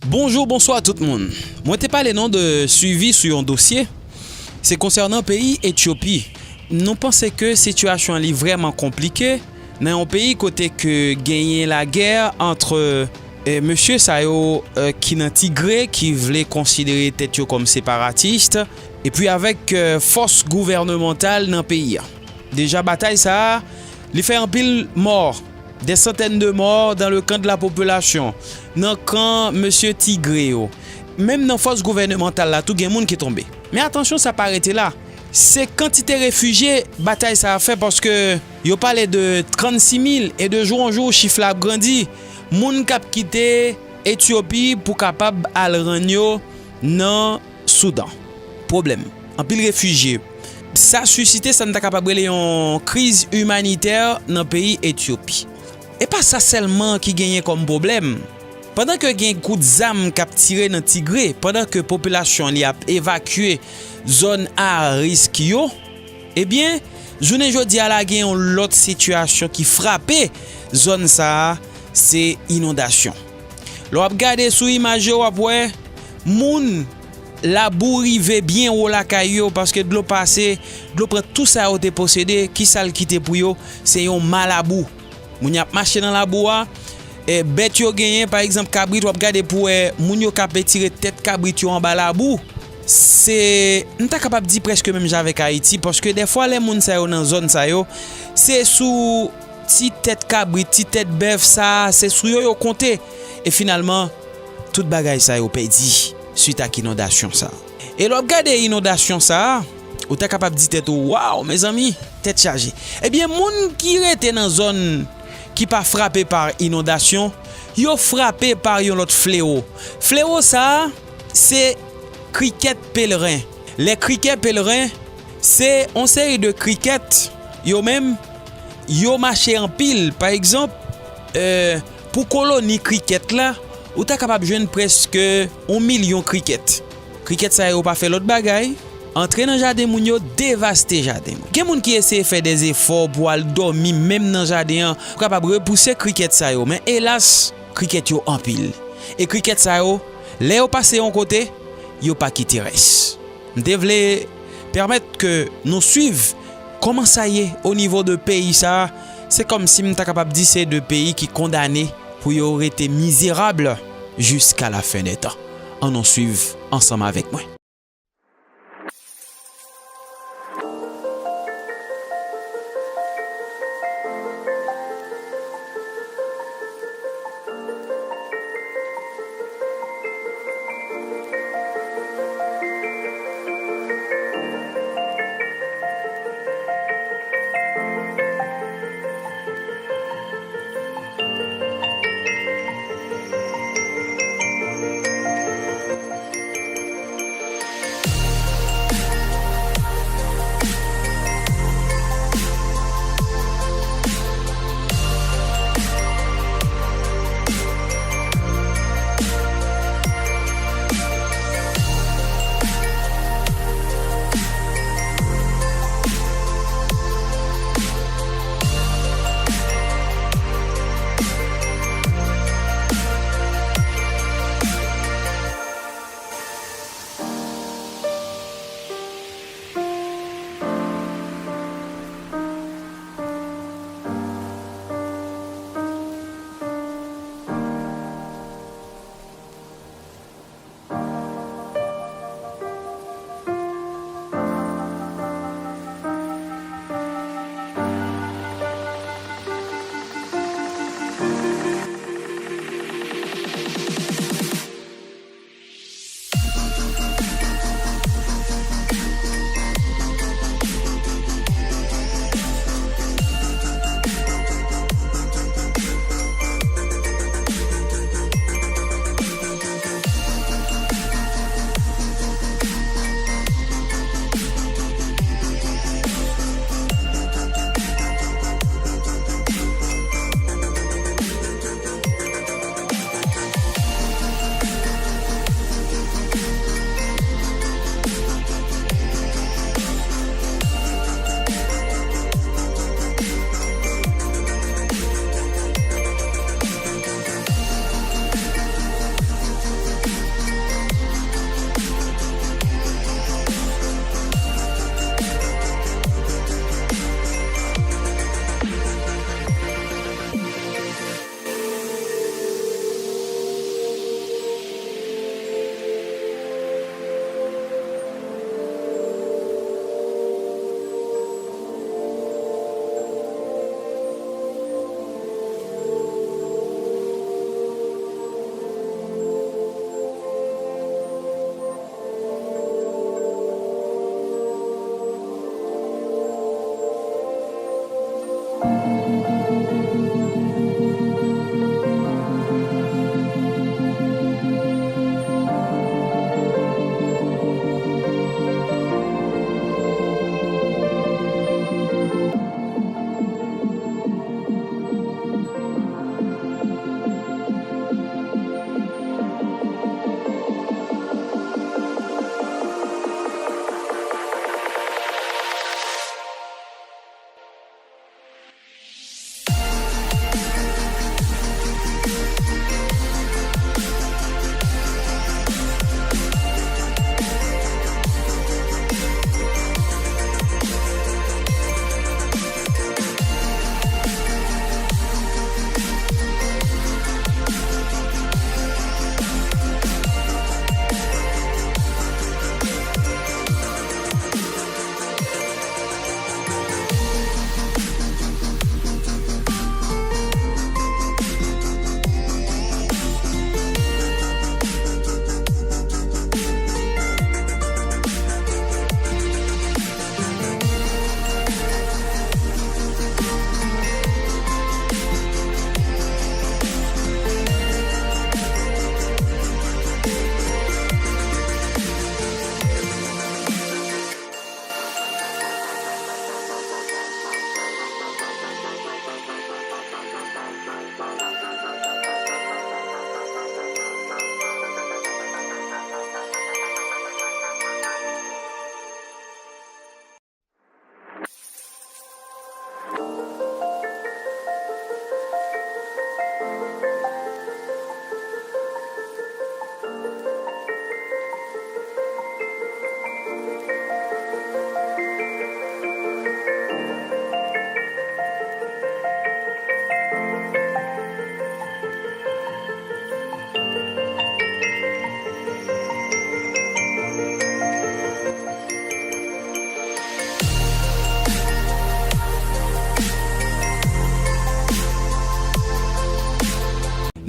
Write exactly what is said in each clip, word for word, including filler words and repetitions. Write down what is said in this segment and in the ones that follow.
Bonjou, bonswa tout moun. Mwen te pale nou de swivi sou yon dosye. Se konsènan peyi Etyopi. Nou panse ke sitiyasyon an li vrèman konplike nan yon peyi kote ke genyen lagè ant, eh, mesye sa yo, eh, ki nan Tigre, ki vle konsidere tèt yo kòm separatis, epi avèk, eh, fòs gouvènemantal nan peyi a. Deja batay sa a, li fè anpil mò, des centaines de morts dans le camp de la population, nan kan mesye Tigre yo. Menm nan fòs gouvènemantal la tou gen moun ki tonbe. Men atansyon, sa pa rete la. Se kantite refijye batay sa a fè, paske yo pale de trannsis mil e de jou an jou chif la ap grandi. Moun k ap kite Etyopi pou kapab al rann yo nan Soudan. Pwoblèm. Anpil refijye. Sa sisite sa n ta kapab rele yon kriz imanitè nan peyi Etyopi. E pa sa sèlman ki genyen kòm pwoblèm. Pandan ke gen kout zam k ap tire nan Tigre, pandan ke popilasyon li ap evakye zòn a risk yo, ebyen, jounen jodi a la gen yon lòt sitiyasyon ki frape zòn sa a, se inondasyon. Lè w ap gade sou imaj yo, w ap wè moun labou rive byen wo lakay yo, paske dlo pase, dlo pran tou sa yo te posede, ki sa l kite pou yo, se yon ma labou. Moun y ap mache nan labou a, e, bèt yo genyen, pa egzanp, kabrit, w ap gade pou wè moun yo k ap etire tèt kabrit yo anba labou. Se, m ta kapab di prèske menm jan avèk Ayiti, paske dèfwa lè moun sa yo nan zòn sa yo, se sou ti tèt kabrit, ti tèt bèf sa a, se sou yo yo konte. E finalman, tout bagay sa yo pèdi swit ak inondasyon sa a. E lè w ap gade inondasyon sa a, ou ta kapab di tèt ou, "Waw, mezanmi, tèt chaje." Ebyen, moun ki rete nan zòn ki pa frape pa inondasyon, yo frape pa yon lòt flewo. Flewo sa a, se krikèt pelren. Lè krikèt pelren, se yon seri de krikèt, yo menm, yo mache anpil. Pa egzanp, eh, pou koloni krikèt la, ou ta kapab jwenn prèske yon milyon krikèt. Krikèt sa yo pa fè lòt bagay, antre nan jaden moun yo, devaste jaden moun. Gen moun ki eseye fè de zefò pou al dòmi menm nan jaden an, pou kapab repouse krikèt sa yo. Men elas, krikèt yo anpil. E krikèt sa yo, lè yo pase yon kote, yo pa kite rès. M te vle pèmèt ke nou swiv kòman sa ye o nivo de peyi sa a. Se kòmsi m ta kapab di se de peyi ki kondane pou yo rete mizerab jiska la fen dè tan. Ann nou swiv ansanm avèk mwen.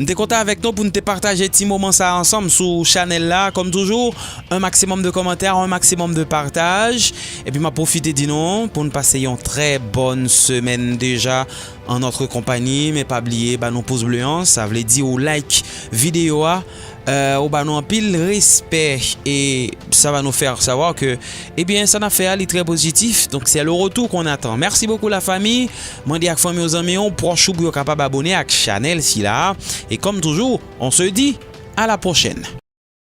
M te kontan avèk nou pou n te pataje ti moman sa ansanm sou chanèl la. Kòm toujou, un maximum de commentaires, un maximum de partage. Epi m ap pwofite di nou pou n pase yon trè bòn semèn deja an notre compagnie. Men pa bliye ba nou pous ble an, sa vle di ou like videyo a, euh, ou ba nou anpil respè e sa va nous faire savoir que, ebyen, sa n ap fè a li trè pozitif. Donc c'est le retour qu'on attend. Merci beaucoup la famille. Mande ak fanmi w, zanmi w, pwòch ou pou yo kapab abone ak chanèl sila. E kòm toujou, on se dit à la prochaine.